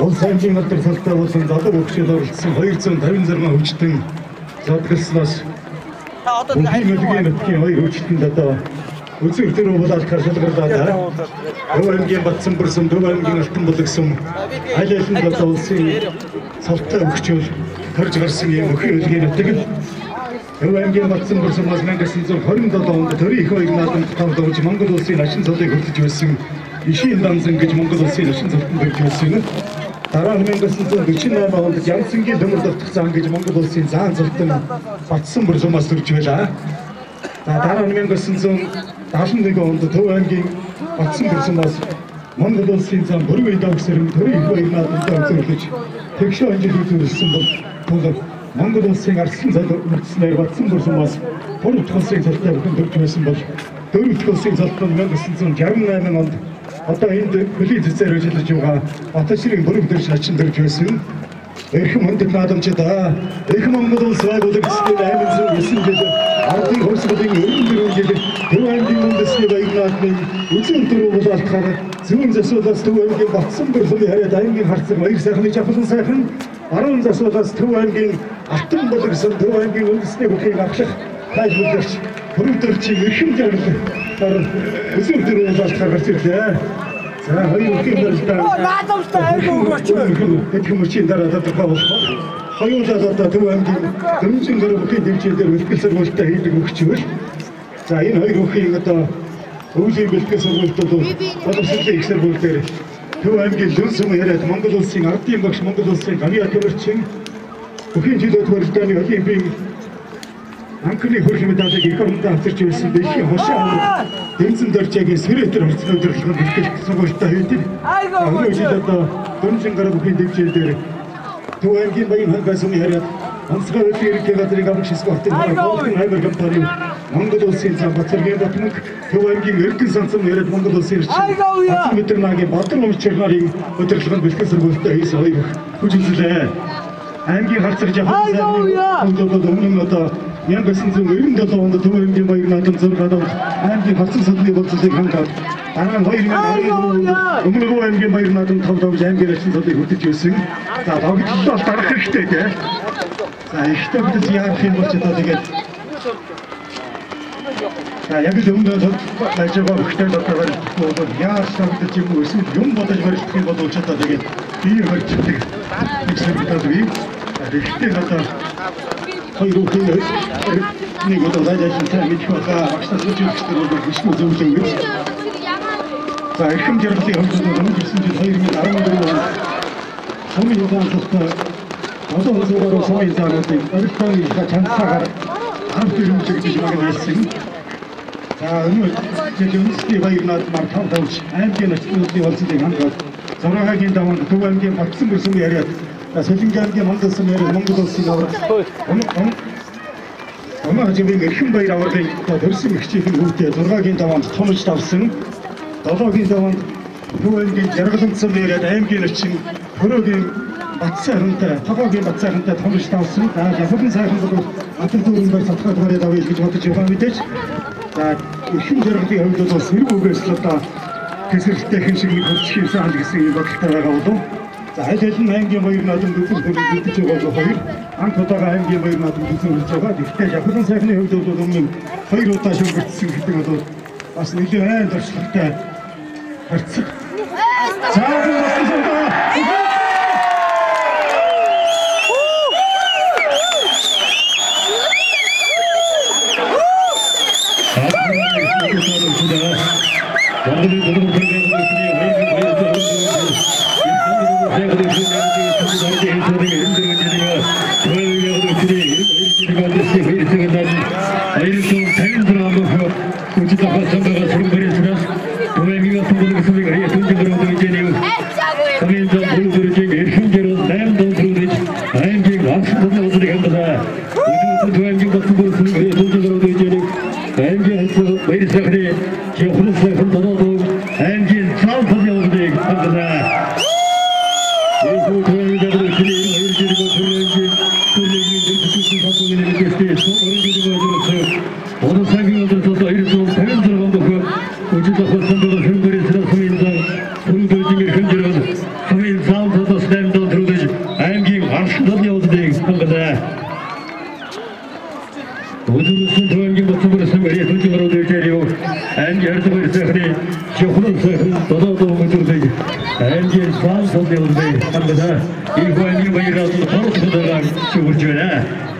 Улс аймгийн алдар салтай болон залуу хөгжил оролцсон 256 хүчтэн зодглосноор Та одоо нэг Бүхий мөлгийн нутгийн хоёр хүчтэнд одоо үзэг төрөв булаалтахаар шалгарлаа. Төв аймгийн Батсанбарсум, Төв аймгийн Алтан булгсум аль алинд одоо улсын цолтой хөгжил төрж гарсан юм бүхий мөлгийн нутаг. Төв аймгийн Батсанбарсумаас 1927 онд төрийн их хоёр наадамд тав дууж Монгол улсын начин цолыг хүртэж байсан Ишийн данзан гэж Монгол улсын начин цолтон төрж байсан. Дараа нь 1948 онд Янсангийн төмөр довтох зан гэж Монгол улсын заан цолтон Батсанбарсумаас төрж байлаа. За дараа нь 1971 онд Төв аймгийн Батсанбарсумаас Монгол улсын зам бүрэн дагсрын төрийн их хоёр наадамд үзүүлж тэгшээ анжил үзүүлсэн бол тул Монгол улсын арслан цол үрдснээр Батсанбарсумаас гурав дахь улсын цолтой бүхэн төрж байсан бол дөрөв дахь улсын цолтон 1968 онд одоо энд хөлийн цэцээр ажиллаж байгаа Баташрын бүрэг дөрж начин төрж байсан. Эрхэм хүндэт наадамчид, эрхэм Монгол улс байгуулагдсны 809 жил ардын хувьсгалын 94 жил Төв аймгийн үндэсний баяр наадмын үзэн төрөв булаалтахаар зүүн засуулаас Төв аймгийн Батсанбарсумын хараад аймгийн харцаг баяр сайхны жавхлан сайхан, баруун засуулаас Төв аймгийн Алтан булгасан Төв аймгийн үндэсний бүхийг ахлах тайлбарлагч бүрэг дөржийн эрхэм жаргал үзэн төрөв булаалтахаар гарч ирлээ. За хоёр үеийн барилдаа наадамтай айгүй өгөөч. Эдгээр мөчийн дараа тодорхой болох. Хоёулаа одоо Төв аймгийн дөрвөн гаруй бүхийн дэмжин дээр бэлтгэл сургуультаа хийдэг өгчвөл. За энэ хоёр бүхийн одоо өвлийн бэлтгэл сургуультууд боловсролын их сургууль дээр Төв аймгийн Лүн сүм яриад Монгол улсын ардын багш, Монгол улсын гавьяа төвөрчин бүхийн жилүүд барилдааны олимпийн анхны хөрх медалийг эх орондоо авчирч байсан дэлхийн хошин авраг Дэмзэн дөржээгийн сэрэтэр хорцны удирдлагын бэлтгэл сургуультаа хийдэг. Айгүй Өнөө өгөөч. жил одоо дөрвөн гаруй бүхийн дэмжин дээр Төв аймгийн Баян хангай сумын яриад онцгой байдлын ерөнхий газрын гамш спортын Айгүй. аймаг компани Монгол улсын зам Бацаргийн Батмөнх, Төв аймгийн Эрдэнэ сансам яриад Монгол улсын эрчим Айгүй яа. Бацан Мэдэрнагийн Бадар Өмчөрнарын удирдлагын бэлтгэл сургуультаа хийсэн хоёр хүч үзлээ. Аймгийн харцаг Айгүй яа. жавхлан өмнө нь одоо 1997 онд Төв аймгийн Баяр наадам 6 онд аймгийн харцаг садны болцлыг хангаад дараа нь 2014 онд Өмнө аймгийн Баяр наадам 5 давж аймгийн ачин садыг хүртэж байсан. За тогтолцоо бол дарах хэрэгтэй тий. За ихтэй бүтэц яарах юм бол ч одоо тэгээд за яг л өмнө байж байгаа бүхтэй одоо барилдахгүй бол яаж тогтож юм уу эсвэл юм бодож барилдах юм бол ч одоо тэгээд бие хорчдаг нэг санагдаад бий. За тэгэхдээ одоо хоёр үеийн нэг одоо лайлал сайн мэдэх байхаа багш нар сууж үзэхдээ бол бишгүй зөвлөн гэж. За эрхэм жаргалын хувьд бол өнгөрсөн жил 2014 онд сумын зам цогтой олон улсын гаруй сумын замуудыг барилдааны чанцаагаар анх дөрвөлөгдөж магнайлсан. За өнөө жил үндэсний баяр наадмаар тав тавж аймгийн начнуудын болцлыг хангаад 6-гийн даваанд Төв аймгийн Батсанбарсум яриад Сүлэнг аймгийн Монгол улсын яриад Монгол улсын аварга Өмнө хажуугийн эрхэм баяр аваргын одоо төрсөн эгчийн хүүхдээ 6-гийн даваанд томж давсан. 7-гийн даваанд Төв аймгийн Жаргалантсан яриад аймгийн начин Хөрөөгийн Батсайхантай, Тогоогийн Батсайхантай томж давсан. За Жавхлан сайхан бол Атар дүүрэн баяр цатгаад бариад авъя гэж бодож байгаа мэдээж. За эрхэм жаргалын хувьд бол сэрэг үгээс л одоо тэсрэлтэй хэн шиг нэг хөрчих юмсан хал гэсэн юм бодолтой байгаа болов. За аль аль нь аймгийн баяр наадамд үзэн төрөлдөж байгаа бол хоёр анх удаага аймгийн баяр наадамд үзэн хүрч байгаа. Гэхдээ Жавхлан сайхны хувьд бол өмнө хоёр удаа шүлгэрсэн гэдэг бол бас нэлээд айн туршлагатай харцаг. За болсон даа. Өдөрсөн Төв аймгийн Батсанбар Эрийн гарууд ирж юу аймгийн 22 баяр сайхны чухал сайхан 7 дугаар өдөрлөг аймгийн зам содны өдрийг хангана. Их аймгийн баяраар хорт хөдөлгөөн шүгэрж байна.